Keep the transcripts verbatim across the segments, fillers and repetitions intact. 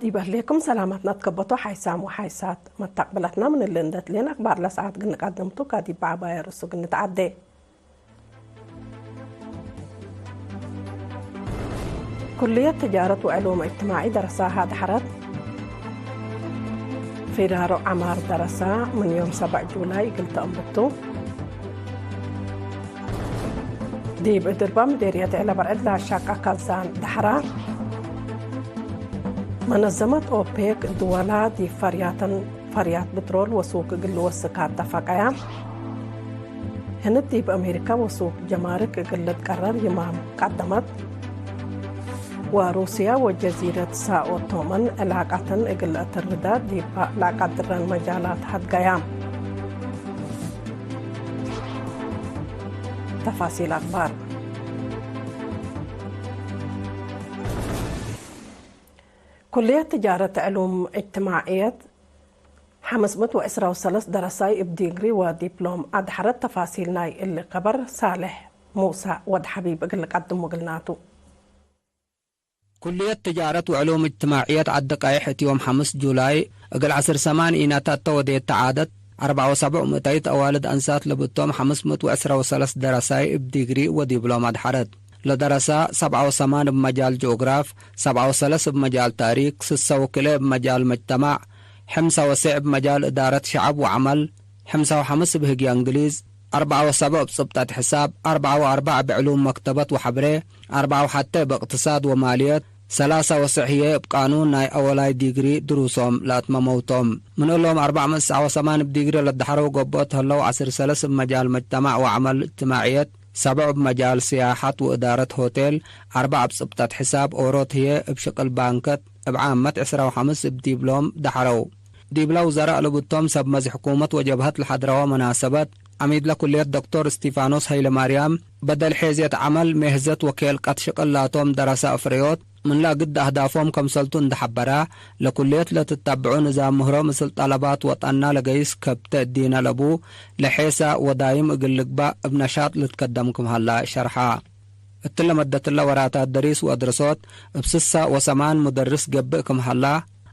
ዲብ ህሌኩም ሰላማትና ትከበቶ ሓይሳም ወሓይሳት መታቅብለትና ምን እሊ እንደ ትሌን አክባር ለሰዓት ግንቀድምቱ ከዲብ በዐባየ ርእሱ ግንትዓዴ። ኩልየት ትጃረት ወዕሉም እጅትማዒ ደረሳሃ ደሐረት። ፊራሮ ዐማር ደረሳ ምን ዮም ሰበዕ ጁላይ እግል ተአንብቱ። ዲብ እድርባ ምዴርየት ዔለበርዕድ ለአሻቃ ካዛን ደሐራ። መነዘመት ኦፔክ ድወላ ዲብ ፈርያተን ፈርያት ብትሮል ወሱክ እግል ልወስክ አተፈቀያ። ህንድ ዲብ አሜሪካ ወሱክ ጀማርክ እግል ልትቀረር ይማም ቀደመት። ወሩስያ ወጀዚረት ሳኦ ቶመን ዕላቃተን እግል ለአተርዳ ዲብ ለአቀድረን መጃላት ሀድገያ። ተፋሲል አክባር። ኩልየት ትጃረት ዕሉም እጅትማዕየት፣ ሐምስ ምእት ወዕስራ ወሰለስ ደረሳይ እብ ዲግሪ ወዲፕሎም አድሐረት። ተፋሲል ናይ እሊ ከበር ሳልሕ ሙሳ ወድ ሐቢብ እግል ልቀድሙ እግልናቱ። ኩልየት ትጃረት ወዕሉም እጅትማዕየት ዐዲ ቀይሕ እት ዮም ሐምስ ጁላይ እግል ዐስር ሰማን ኢነታት ተወዴት ተዓደት። አርበዕ ወሰብዕ ምእተይት አዋልድ አንሳት ለብቶም ሐምስ ምእት ወዕስራ ወሰለስ ደረሳይ እብ ዲግሪ ወዲብሎም አድሐረት። ለደረሳ ሰብዓ ወሰማን እብ መጃል ጂኦግራፍ፣ ሰብዓ ወሰለስ እብ መጃል ታሪክ፣ ስሰ ወክልኤ እብ መጃል መጅተማዕ፣ ሕምሳ ወሴዕ እብ መጃል እዳረት ሸዐብ ወዐመል፣ ሕምሳ ወሐምስ እብ ህግየ እንግሊዝ፣ አርበዓ ወሰብዕ እብ ጽብጠት ሕሳብ፣ አርበዓ ወአርበዕ እብ ዕሉም መክተበት ወሐብሬ፣ አርበዓ ወሐቴ እብ እቅትሳድ ወማልየት፣ ሰላሳ ወስዕ ህዬ እብ ቃኑን ናይ አወላይ ዲግሪ ድሩሶም ለአትመመው ቶም። ምን እሎም አርበዕ ምእት ሰዓ ወሰማን እብ ዲግሪ ለደሐረው ገብኦት ህለው፣ ዐስር ሰለስ እብ መጃል መጅተማዕ ወዐመል እጅትማዕየት፣ ሰብዕ እብ መጃል ስያሐት ወእዳረት ሆቴል፣ አርበዕ እብ ጽብጠት ሕሳብ፣ ኦሮት ህዬ እብ ሽቅል ባንከት፣ እብ ዓመት ዕስራ ወሐምስ እብ ዲብሎም ደሐረው። ዲብለ ውዘራእ ለብቶም ሰብ መዚ ሕኩመት ወጀብሀት ለሐድረወ መናሰበት፣ ዐሚድለ ኩልየት ዶክቶር እስቲፋኖስ ሀይለማርያም፣ በደል ሔዝየት ዐመል፣ ሜህዘት ወኬልቀት ሽቅል ላቶም ደረሰ አፍረዮት፣ ምን ለእግድ አህዳፎም ከምሰልቱ እንደ ሐበረ፣ ለኩልየት ለትተብዑ ንዛም ምህሮ ምስል ጠለባት ወጠና ለገይስ ከብተ እዲነ ለቡ ለሔሰ ወዳይም እግል ልግበእ እብ ነሻጥ ልትከደም ክም ሀላ ሸርሐ። እትለ መደትለ ወራታት ደሪስ ወአድረሶት እብ ስሰ ወሰማን ሙደርስ ገብእ ክም ሀላ፣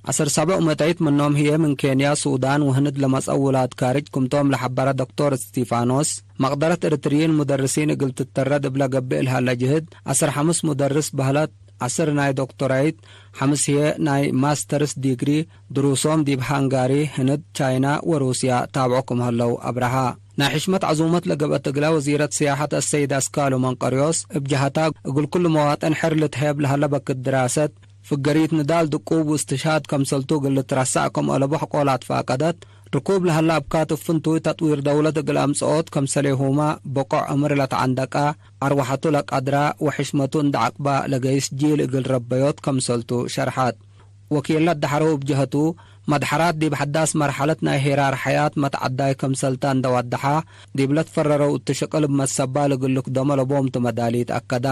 ዐስር ሰብዕ ምእተይት ምኖም ህዬ ምን ኬንያ፣ ሱዳን ወህንድ ለመጽአው ውላድ ካርጅ ክምቶም ለሐበረ ዶክቶር እስቲፋኖስ፣ መቅደረት እርትርዪን ሙደርሲን እግል ትተረድ እብለ ገብእ ለሀለ ጅህድ፣ ዐስር ሐምስ ሙደርስ በህለት፣ ዐስር ናይ ዶክቶራይት፣ ሐምስ ህዬ ናይ ማስተርስ ዲግሪ፣ ድሩሶም ዲብ ሃንጋሪ፣ ህንድ፣ ቻይና ወሩስያ ታብዖ ክም ሀለው አብረሃ። ናይ ሕሽመት ዐዙመት ለገብአት እግለ ወዚረት ስያሐት አሰይድ አስካሉ መንቀርዮስ፣ እብ ጀሀታ፣ እግል ኩሉ መዋጥን ሕር ልትሀየብ ለሀለ በክት ድራሰት፣ ፍገሪት ንዳል ድቁብ ውስትሽሃድ ከምሰልቱ እግል ልትረሰዕ ክም አለቡ ሕቆል አትፋቀደት፣ ርኩብ ለሀለ አብካት እብ ፍንቱይ ተጥዊር ደውለት እግል አምጽኦት ከምሰሌሁመ ብቆዕ ዕምር ለተዐንደቀ፣ አርወሐቱ ለቀድረ ወሕሽመቱ እንደ ዐቅበ ለገይስ ጂል እግል ረበዮት ከምሰልቱ ሸርሐት። ወኪልነ ደሐረው እብ ጀሀቱ፣ መድሐራት ዲብ ሐዳስ መርሐለት ናይ ሄራር ሐያት መትዐዳይ ከምሰልተ እንደ ወደሐ፣ ዲብለ ትፈረረው እቱ ሽቅል እብ መሰባል እግል ልክደሞ ለቦም ቱ መዳሊት አከደ።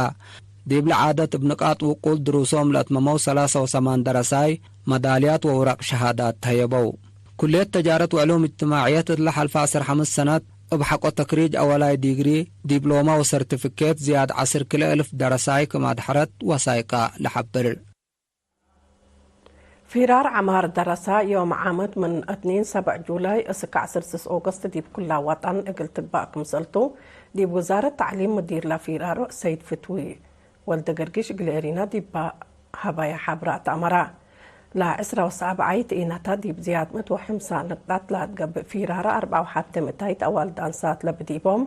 ዲብለ ዓደት እብ ንቃጥ ውቁል ድሩሶም ለአትመመው ሰላሳ ወሰማን ደረሳይ፣ መዳልያት ወውረቅ ሸሃዳት ተህየበው። ኩልየት ተጃረት ወዕሉም እጅትማዕየት እትለ ሐልፈ ዐስር ሐምስ ሰነት እብ ሐቆ ተክሪጅ አወላይ ዲግሪ፣ ዲፕሎማ ወሰርቲፊኬት ዝያድ ዐስር ክልኤ እልፍ ደረሳይ ክም አድሐረት ወሳይቀ ለሐብር። ፊራር ዐማር ደረሳ ዮም ዓመት ምን እትኒን ሰብዕ ጁላይ እስክ ዐስር ስስ ኦገስት ዲብ ኩላ ወጠን እግል ትግባእ ክምሰልቱ፣ ዲብ ውዛረት ተዕሊም ምዲር ለፊራሮ ሰይድ ፍትዊ ወልደገርጊሽ እግል ኤሪና ዲብ ሀበየ ሐብራ ተአመረ። ለዕስራ ወሰብዓይት ኢነታ ዲብ ዝያድ ምእት ወሐምሳ ንቅጣት ለአትገብእ ፊራራ አርበዓ ወሐቴ ምእታይት አዋልድ አንሳት ለብዲቦም፣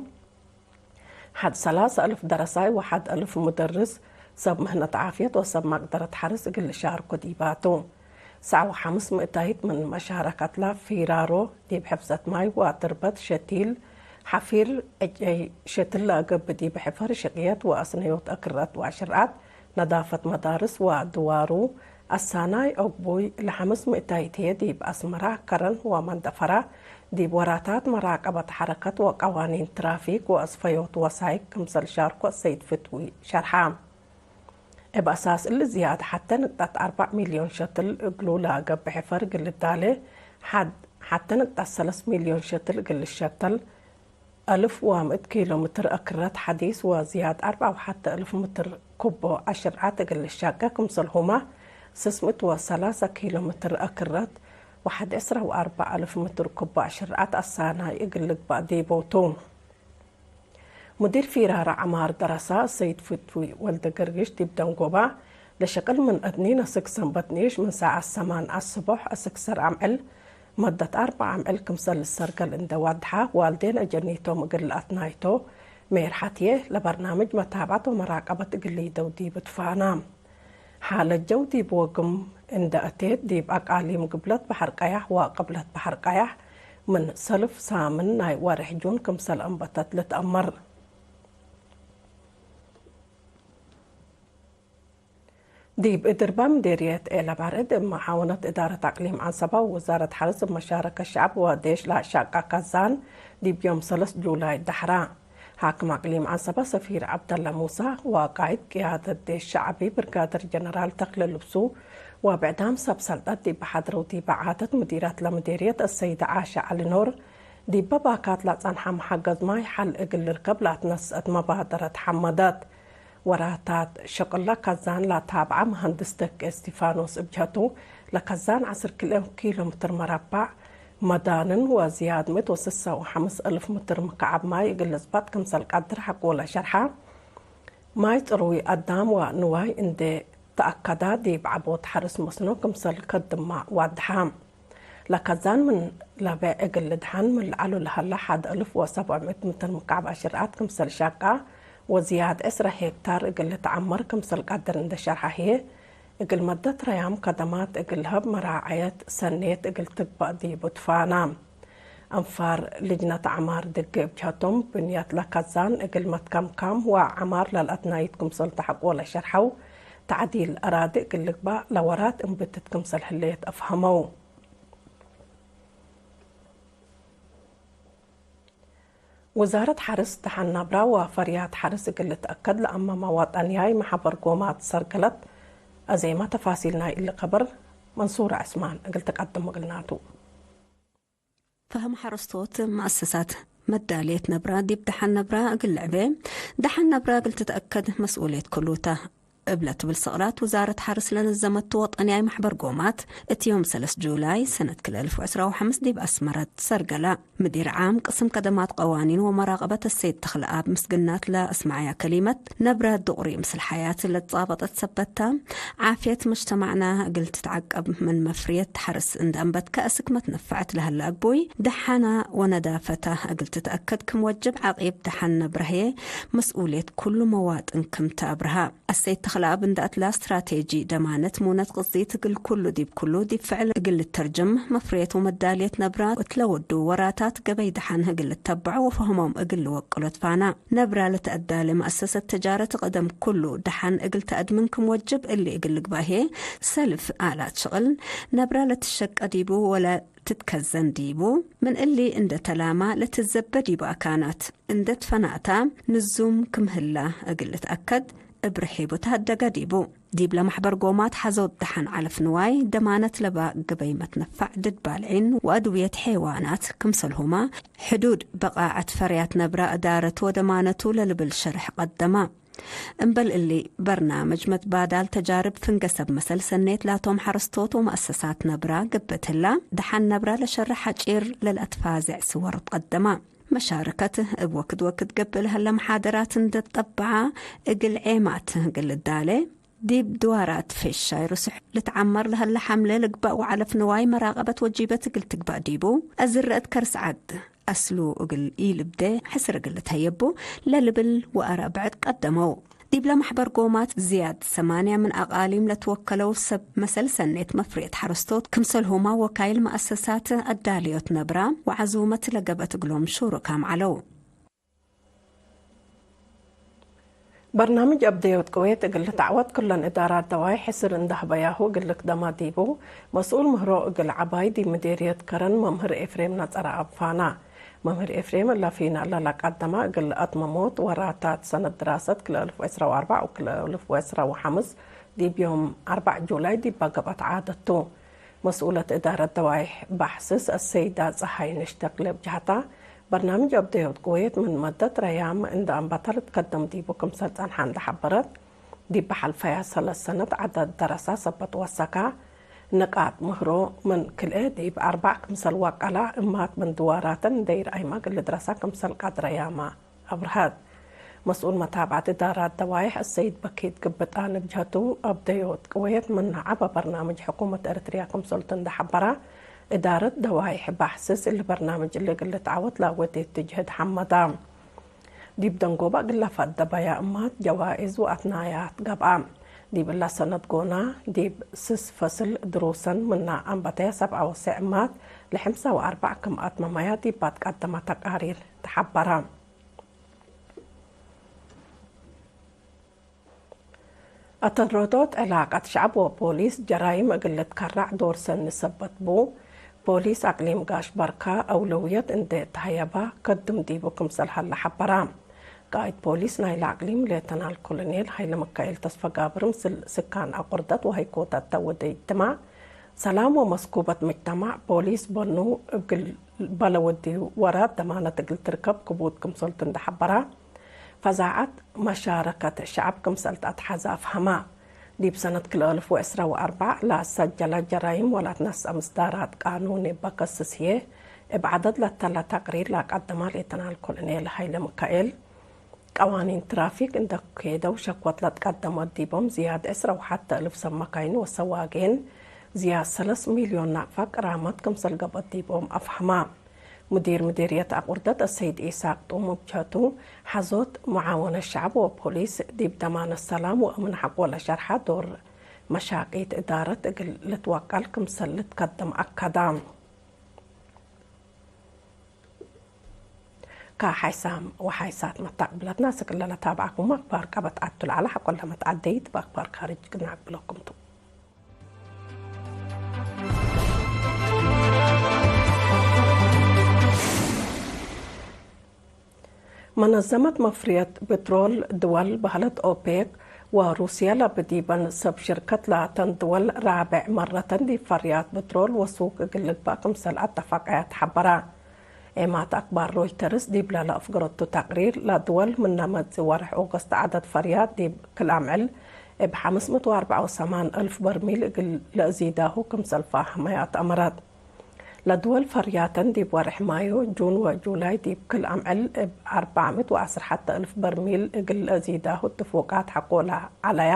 ሐድ ሰላሰ አልፍ ደረሳይ ወሐድ አልፍ ሙደርስ፣ ሰብ ምህነት ዓፍየት ወሰብ መቅደረት ሐርስ እግል ልሻርኮ ዲባቱ። ሰዕ ወሐምስ ምእታይት ምን መሻረከትላ ፊራሮ ዲብ ሕፍዘት ማይ ወትርበት ሸቲል፣ ሐፊር፣ ዕጨይ ሸትል ለአገብእ ዲብ ሕፈር ሽቅየት ወአስነዮት አክረት ወአሽርዓት ነዳፈት መዳርስ ወድዋሩ፣ አሳናይ ኦግቡይ ለሐምስ ምእታይት ህዬ ዲብ አስመራ፣ ከረን ወመንደፈራ ዲብ ወራታት መራቀበት ሐረከት ወቀዋኒን ትራፊክ ወአስፈዮት ወሳይቅ ክምሰል ሻርኮ ሰይድ ፍትዊ ሸርሐ። እብ አሳስ እሊ ዝያድ ሐቴ ንቅጠት አርበዕ ሚልዮን ሸትል እግሉ ለገብእ ሕፈር እግል ልዳሌ፣ ሐድ ሐቴ ንቅጠት ሰለስ ሚልዮን ሸትል እግል ልሸተል፣ አልፍ ወምእት ኪሎ ምትር አክረት ሐዲስ ወዝያድ አርበዓ ወሐቴ አልፍ ምትር ኩቦ አሽርዓት እግል ልሻቄ ክምሰልሁመ፣ ስስ ምእት ወሰላሰ ኪሎ ምትር አክረት ወሐድ ዕስራ ወአርበዕ አልፍ ምትር ኩባእ ሽርዓት አሳናይ እግል ልግባእ ዲቡ ቱ። ሙዲር ፊራረ ዐማር ደረሳ ሰይድ ፍትዊ ወልደገርግሽ ዲብ ደንጎባ፣ ለሸቅል ምን እድኒን አስክ ሰንበት ኒሽ ምን ሰዓት ሰማን አስቦሕ አስክ ሰር አምዕል፣ መደት አርበዕ አምዕል ክምሰል ልሰርገል እንዴ ዋድሐ፣ ዋልዴን አጀኒቶም እግል ለአትናይቶ ሜርሐትዬ፣ ለበርናምጅ መታብዐት ወመራቀበት እግል ሊደው ዲብ ትፋና። ሓለት ጀው ዲብ ወግም እንደ አቴት፣ ዲብ አቃሊም ግብለት በሐር ቀያሕ ወቅብለት በሐር ቀያሕ ምን ሰልፍ ሳምን ናይ ወርሕ ጁን ክምሰል አንበተት ልትአመር። ዲብ እድርባ ምዴርየት ኤለባርዕድ እብ መዓወነት እዳረት አቅሊም ዐንሰባ ወውዛረት ሐርስ እብ መሻረከት ሸዐብ ወዴሽ ለአሻቃ ካዛን ዲብ ዮም ሰለስ ጁላይ ደሐራ። ሓክም አቅሊም ዐንሰበ ሰፊር ዐብደለ ሙሳ ወቃይድ ቅያደት ዴሽ ሸዐቢ ብርጋደር ጀነራል ተክለ ልብሱ ወብዕዳም ሰብ ሰልጠት ዲበ ሐድረው ዲበ ዓደት ምዲረት ለምዴርየት አሰይደ ዓሸ ዐሊ ኖር፣ ዲበ ባካት ለጸንሐ መሐገዝ ማይ ሐል እግል ልርከብ ለአትነስአት መባደረት ሐመደት። ወራታት ሸቅለ ከዛን ለታብዐ መሀንድስ ተኬ እስቲፋኖስ እብ ጀህቱ፣ ለከዛን ዐስር ኪሎ ሜትር መረባዕ መዳንን ወዝያድ ምእት ወስሳ ወሐምስ እልፍ ምትር ምክዓብ ማይ እግል ልጽበጥ ክምሰል ቀድር ሐቆለ ሸርሐ። ማይ ጽሩይ አዳም ወንዋይ እንዴ ተአከዳ፣ ዲብ ዐቦት ሐርስ መስኖ ክምሰል ከድማ ዋድሐ። ለከዛን ምን ለበዕ እግል ልድሐን ምን ለዐሉ ለሀለ ሐድ እልፍ ወሰብዕ ምእት ምትር ምክዓብ አሽርዓት ክምሰል ሻቃ፣ ወዝያድ ዕስረ ሄክታር እግል ልትዐመር ክምሰል ቀድር እንዴ ሸርሐ ህዬ፣ እግል መደት ረያም ከደማት እግል ለሀብ መራዐየት ሰኔት እግል ትግበእ ዲቡ ትፋና። አንፋር ልጅነት ዐማር ድጌ እብ ጀህቶም፣ ብንያት ለከዛን እግል መትከምካም ወዐማር ለልአትናይት ክምሰል ተሐቆ ለሸርሐው፣ ተዕዲል አራዲ እግል ልግባእ ለወራት እምብትት ክምሰል ህሌት አፍሀመው። ውዛረት ሐርስ ደሐን ነብራ ወፈርያት ሐርስ እግል ልትአከድ ለአመመ ወጠንያይ መሐበር ጎማት ሰርገለት። አዜመ ተፋሲል ናይ እሊ ከበር መንሱር ዐስማን እግል ትቀድም እግልናቱ። ፈህም ሐረስቶት መአሰሳት መዳልየት ነብራ ዲብ ደሐን ነብራ እግል ልዕቤ፣ ደሐን ነብራ እግል ትትአከድ መስኡልየት ክሉ ተ። እብ ለትብል ሰቅላት ውዛረት ሐርስ ለነዘመቱ ወጠንያይ መሕበር ጎማት፣ እት ዮም ሰለስ ጁላይ ሰነት ክልኤ አልፍ ወዕስራ ወሐምስ ዲብ አስመረት ሰርገላ። ምዲር ዓም ቅስም ከደማት ቀዋኒን ወመራቀበት እሰይድ ተኽለአብ ምስግናት ለአስመዐያ ከሊመት፣ ነብረ ዱቅሪ ምስል ሐያት ለትጻበጠት ሰበት ተ። ዓፍየት ሙጅተማዕና እግል ትትዐቀብ ምን መፍርየት ሐርስ እንደ አንበትከ አስክ መትነፈዐት ለሀለ አግቡይ፣ ደሐና ወነዳፈታ እግል ትትአከድ ክም ወጅብ ዐቂብ ደሐን ነብረ ህዬ መስኡልየት ኩሉ መዋጥን ክም ተ አብርሃ። አሰይድ ተኽለአብ እንደ አትላ ስትራቴጂ ደማነት ሙነት ቅዝይት እግል ኩሉ ዲብ ኩሉ ዲብ ፍዕል እግል ልተርጅም፣ መፍርየት ወመዳልየት ነብራ እት ለወዱ ወራታት ገበይ ደሐን እግል ልተበዖ ወፈህሞም እግል ልወቅሎ ትፋና። ነብራ ለተአዳሌ መአሰሰት ተጃረት ቀደም ኩሉ ደሐን እግል ተአድምን ክም ወጅብ እሊ እግል ልግባእ ህዬ ሰልፍ አላት ሽቅል ነብራ ለትሸቀ ዲቡ ወለ ትትከዘን ዲቡ። ምን እሊ እንደ ተላማ ለትዘበ ዲቡ አካናት እንደ ትፈናታ ንዙም ክም ህላ እግል ልትአከድ እብ ርሒቡ ተሀደገ ዲቡ። ዲብለ መሕበር ጎማት ሐዞት ደሐን ዐለፍ ንዋይ፣ ደማነት ለባእ ገበይ መትነፈዕ ድድ ባልዒን ወአድውየት ሐይዋናት ክምሰልሁመ፣ ሕዱድ በቃዐት ፈርያት ነብራ እዳረቱ ወደማነቱ ለልብል ሸርሕ ቀደማ። እምበል እሊ፣ በርናምጅ መትባዳል ተጃርብ ፍንገ ሰብ መሰል ሰኔት ላቶም ሐረስቶት ወመአሰሳት ነብራ ገብእ ህላ፣ ደሐን ነብራ ለሸርሕ ሐጪር ለልአትፋዜዕ ስወር ትቀደማ። መሻረከት እብ ወክድ ወክድ ገብእ ለሀለ መሓደራት እንደ ትጠበዓ፣ እግል ዔማት እግል ልዳሌ፣ ዲብ ድዋራት ፌሻይ ርሱሕ ልትዓመር ለሀለ ሐምሌ ልግባእ ወዐለፍ ንዋይ መራቀበት ወጂበት እግል ትግባእ ዲቡ፣ አዝረአት ከርስ ዐድ አስሉ እግል ኢልብዴ ሕስር እግል ልትሀየቡ ለልብል ወአረ ብዕድ ቀደመው። ዲብለ መሕበር ጎማት ዝያድ ሰማንያ ምን አቃሊም ለትወከለው ሰብ መሰል ሰኔት መፍርየት ሐረስቶት፣ ክምሰልሁማ ወካይል መአሰሳት አዳልዮት ነብራ ወዐዙመት ለገብአት እግሎም ሹሩካም ዐለው። በርናምጅ አብደዮት ቅዌት እግል ልትዐወት ክለን እዳራት ደዋይ ሕስር እንደ ህበያሁ እግል ልክደማ ዲቡ፣ መስኡል ምህሮ እግል ዐባይ ዲብ ምዴርየት ከረን መምህር ኤፍሬም ነጸረአብ ፋና። መምህር ኤፍሬም እለ ፊና ለለቀደመ እግል አትመሞት ወራታት ሰነት ድራሰት ክልኤ አልፍ ወዕስራ ወአርበዕ ወክልኤ አልፍ ወዕስራ ወሐምስ ዲብ ዮም አርበዕ ጁላይ ዲባ ገብአት ዓደት ቱ። መስኡለት እዳረት ደዋይሕ ባሕስስ አሰይዳ ጸሃይነሽ ተክለ እብ ጀህታ፣ በርናምጅ አብደዮት ቅዌት ምን መደት ረያም እንደ አንበተ ልትከደም ዲቡ ክምሰል ጸንሐ እንደ ሐበረት፣ ዲብ ሐልፈያ ሰለስ ሰነት ዐደድ ደረሳ ሰበት ወሰካ ንቃጥ ምህሮ ምን ክልኤ ዲብ አርበዕ ክምሰል ወቀላ እማት ምን ድዋራተን እንዴ ኢረአይመ እግል ልድረሳ ክምሰል ቀድረያመ አብርሀት። መስኡል መታብዐት እዳራት ደዋይሕ አሰይድ በኪት ግብጣን እብ ጀህቱ፣ አብደዮት ቅወየት ምነ ዐበ በርናምጅ ሕኩመት ኤረትርያ ክምሰልቱ እንዴ ሐበረ፣ እዳረት ደዋይሕ ባሕስስ እሊ በርናምጅ እሊ እግል ልትዐወት ለአወዴት ትጅህድ ሐመደ። ዲብ ደንጎበ እግል ለፈደበያ እማት ጀዋኢዝ ወአትናያት ገብአ። ዲብ እለ ሰነት ጎና፣ ዲብ ስስ ፈስል ድሩሰን ምነ አንበተየ ሰብዓ ወሰዕ እማት ለሐምሳ ወአርበዕ ክም አትመመያ ዲብ አትቀደመ ተቃሪር ተሐበረ። አተን ሮዶት ዕላቀት ሸዐብ ወፖሊስ ጀራይም እግል ልትከረዕ ዶር ሰኒ ሰበት ቡ፣ ፖሊስ አቅሊም ጋሽ በርካ አውለውየት እንዴ ተሀየበ ከድም ዲቡ ክምሰል ሀለ ሐበረ። ቃእድ ፖሊስ ናይለ አቅሊም ሌተናል ኮሎኔል ሀይለሚካኤል ተስፈጋብር ምስል ስካን አቁርደት ወሀይኮታት ተወደ እጅትማዕ ሰላም ወመስኩበት ምጅተማዕ ፖሊስ በኑ እግል በለ ወድዩ ወራት ደማነት እግል ትርከብ ክቡድ ክምሰልቱ እንዴ ሐበረ፣ ፈዛዐት መሻረከት ሸዐብ ክምሰል ተአትሐዘ አፍሀመ። ዲብ ሰነት ክልኤ አልፍ ወዕስራ ወአርበዕ ለአሰጀለ ጀራይም ወለአትነስአ ምስዳራት ቃኑን እበ ከስስ ህዬ፣ እብ ዐደድ ለተለ ተቅሪር ለአቀደመ ሌተናል ኮሎኔል ሀይለሚካኤል፣ ቀዋኒን ትራፊክ እንዴ ኬደው ሸክወት ለትቀደመት ዲቦም ዝያድ ዕስራ ወሐተ እልፍ ሰብ መካይን ወሰዋጌን ዝያድ ሰለስ ሚልዮን ናቅፋ ቅራመት ክምሰል ገብአት ዲቦም አፍሀመ። ሙዲር ምዲርየት አቁርደት አሰይድ ኢሳቅ ጡም እብ ጀህቱ፣ ሐዞት ሙዓወነት ሸዐብ ወፖሊስ ዲብ ደማነት ሰላም ወአምን ሐቆ ለሸርሐ ዶር መሻቂት እዳረት እግል ልትወቀል ክምሰል ልትከደም አከደ። ከሐይሳም ወሐይሳት መታቅብለትና ስክለ ለታብዐኩም አክባር ቀበት ዐቱ ለዐለ ሐቆ ለመትዐደይት በአክባር ካርጅ ግናቅ ብለኩም ቱ። መነዘመት መፍርየት ብትሮል ድወል በህለት ኦፔክ ወሩስየ ለብዲበን ሰብ ሽርከት ላተን ድወል ራብዕ መረተን ዲብ ፈርያት ብትሮል ወሱግ እግል ልግባእ ክምሰል አተፋቀያት ሐበረ። ኤማት አክባር ሮይተርስ ዲብለ ለአፍገረቱ ተቅሪር፣ ለድወል ምነ መጽእ ወርሕ ኦገስት ዐደድ ፈርያት ዲብ ክል አምዕል እብ ሐምስ ምእት ወአርበዕ ወሰማን እልፍ በርሚል እግል ለአዚዳሁ ክምሰል ፋህመያት አመረት። ለድወል ፈርያተን ዲብ ወርሕ ማዩ፣ ጁን ወጁላይ ዲብ ክል አምዕል እብ አርበዕ ምእት ወዐስር ሐተ እልፍ በርሚል እግል ለአዚዳሁ እትፎቃት ሐቆ ለዐለያ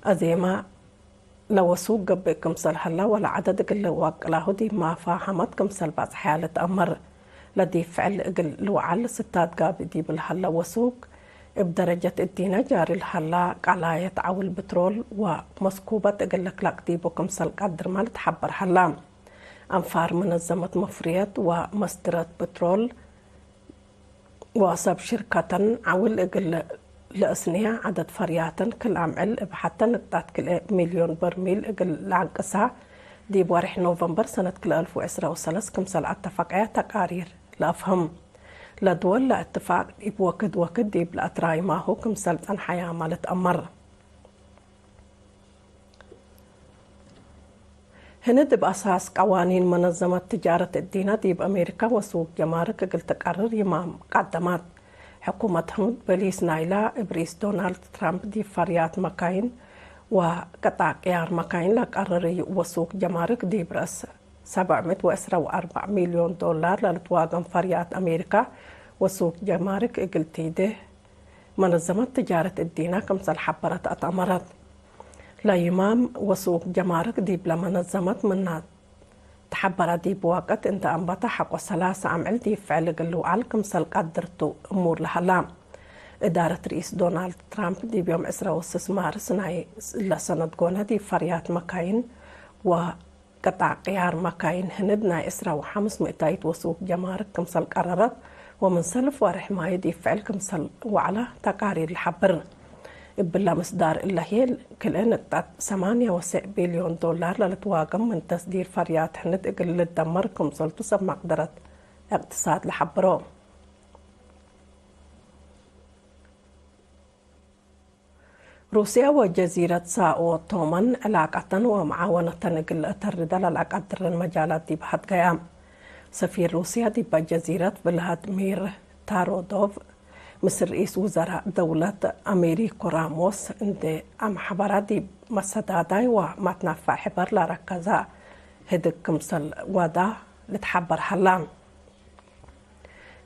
አዜመ ለወሱግ ገብእ ክምሰል ሀላ፣ ወለዐደድ እግል ልዋቅላሁ ዲብ ማፋሀመት ክምሰል ባጽሐያ ልትአመር። ለዲብ ፍዕል እግል ልውዓል ስታድ ጋብእ ዲብ ለሀለ ወሱግ፣ እብ ደረጀት እዲነ ጃሪ ለሀላ ቀላየት ዐውል ብትሮል ወመስኩበት እግል ልክለቅ ዲቡ ክምሰል ቀድርመ ልትሐበር ሀላ። አንፋር መነዘመት መፍርየት ወመስድረት ብትሮል፣ ወሰብ ሽርከተን ዐውል እግል ለአስንያ ዐደድ ፈርያተን ክል አምዕል እብ ሐተ ንቅጣት ክልኤ ሚልዮን በርሚል እግል ለአንቅሳ፣ ዲብ ወሬሕ ኖቨምበር ሰነት ክልኤ አልፍ ወዕስራ ወሰለስ ክምሰል አተፈቀያ ተቃሪር ለአፍህም። ለድወል ለእትፋቅ ዲብ ወክድ ወክድ ዲብ ለአትራይማሁ ክምሰል ጸንሐያመ ልትአመር። ህንድ እብ አሳስ ቀዋኒን መነዘመት ትጃረት እዲነ ዲብ አሜሪካ ወሱቅ ጀማርክ እግል ትቀርር ይማም ቀደማት። ሕኩመት ህንድ በሊስ ናይላ እብ ርኢስ ዶናልድ ትራምፕ ዲብ ፈርያት መካይን ወቅጣዕ ቅያር መካይን ለቀርር እዩ ወሱቅ ጀማርክ ዲብ ረአስ ሰብዕ ምእት ወዕስራ ወአርበዕ ሚልዮን ዶላር ለልትዋገም ፈርያት አሜሪካ ወሱቅ ጀማርክ እግል ቲዴህ መነዘመት ትጃረት እዲነ ክምሰል ሐበረት አትአመረት። ለይማም ወሱቅ ጀማርክ ዲብለ መነዘመት ምነ ተሐበረ ዲብ ወቅት እንተ አንበተ ሐቆ ሰላሰ አምዕል ዲብ ፍዕል እግል ልውዓል ክምሰል ቀድር ቱ እሙር ለሀላ። እዳረት ርኢስ ዶናልድ ትራምፕ ዲብ ዮም ዕስራ ወስስ ማርስ ናይ እለ ሰነት ጎነ ዲብ ፈርያት መካይን ወ ቅጣዕ ቅያር መካይን ህንድ ናይ ዕስራ ወሐምስ ምእታይት ወሱቅ ጀማርክ ክምሰል ቀረረት ወምን ሰልፍ ወርሕ ማዩ ዲብ ፍዕል ክምሰል ወዐለ ተቃሪር ለሐብር። እብለ ምስዳር እለ ህዬ ክልኤ ንቅጠት ሰማንያ ወሰዕ ቢልዮን ዶላር ለልትዋገም ምን ተስዲር ፈርያት ህንድ እግል ልደመር ክምሰልቱ ሰብ መቅደረት እቅትሳድ ለሐብሮ። ሩስያ ወጀዚረት ሳኦ ቶመን ዕላቀተን ወመዓወነተን እግል ለአተርደ ለለአቀድረን መጃላት ዲብ ሀድገያ። ሰፊር ሩስያ ዲበ ጀዚረት ቭላድሚር ታሮዶቭ ምስል ርኢስ ውዘራእ ደውለት አሜሪኮ ራሞስ እንዴ አምሐበራ፣ ዲብ መሰዳዳይ ወማትናፋዕ ሕበር ለረከዘ ህድግ ክምሰል ወዳ ልትሐበር ሀላ።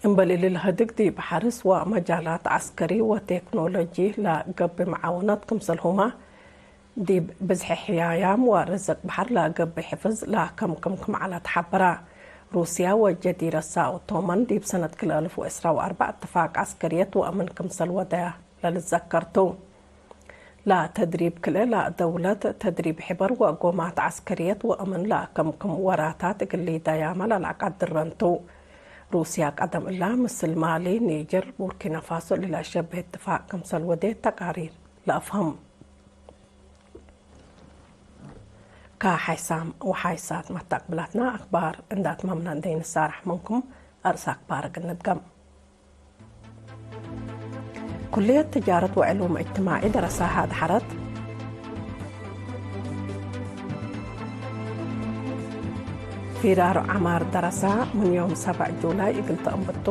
እምበል እሊ ለህድግ ዲብ ሐርስ ወመጃላት ዐስከሪ ወቴክኖሎጂ ለገብእ መዓውነት ክምሰልሁመ፣ ዲብ ብዝሒ ሕያያም ወርዝቅ በሐር ለገብእ ሕፍዝ ለከምክም ክም ዐለ ተሐበረ። ሩስያ ወጀዚረት ሳኦ ቶመን ዲብ ሰነት ክልኤ አልፍ ወዕስራ ወአርበዕ እትፋቅ ዐስከርየት ወአምን ክምሰል ወደየ ለልትዘከር ቱ። ለተድሪብ ክልኤ ለደውለት ተድሪብ ሕበር ወጎማት ዐስከርየት ወአምን ለከምክም ወራታት እግል ሊደያመ ለለአቀድረን ቱ። ሩስያ ቀደም እላ ምስል ማሊ፣ ኒጀር፣ ቡርኪናፋሶ ለለአሸብህ እትፋቅ ክምሰል ወዴት ተቃሪር ለአፍሀም። ከሐይሳም ወሐይሳት መተቅብላትና አክባር እንደ አትመምና እንዴ ንሳረሕ ምንኩም አርእስ አክባር እግል ንድገም። ኩልየት ትጃረት ወዕሉም እጅትማዒ ደረሳሀ አድሐረት። ፊራር ዐማር ደረሳ ምን ዮም ሰብዕ ጁላይ እግል ተአንብቱ።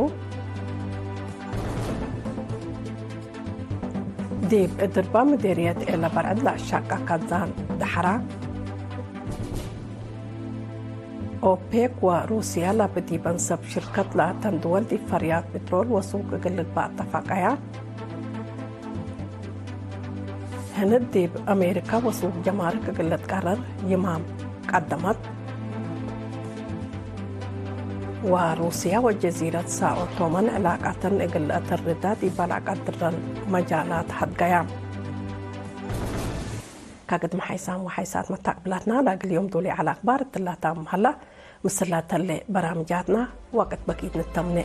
ዲብ እድርባ ምዴርየት ኤለበርዕድ ለአሻቀ ካዛን ደሐራ። ኦፔክ ወሩስያ ላብ ዲበን ሰብ ሽርከት ለአተን ድወል ዲብ ፈርያት ፕትሮል ወሱቅ እግል ልግባእ አተፋቀያ። ህንድ ዲብ አሜሪካ ወሱቅ ጀማርክ እግል ልትቀረር ይማም ቀደመት። ወሩስያ ወጀዚረት ሳኦ ቶመን ዕላቃተን እግል ለአተርዳ ዲብ ለአቀድረን መጃላት ሀድገያ። ከግድመ ሐይሳም ወሐይሳት መታቅብላትና ለእግል ዮም ዶል ዐለ አክባር እትላታም ሀላ። ምስላ ተሌ በራምጃትና ወቅት በኪት ንተምኔ።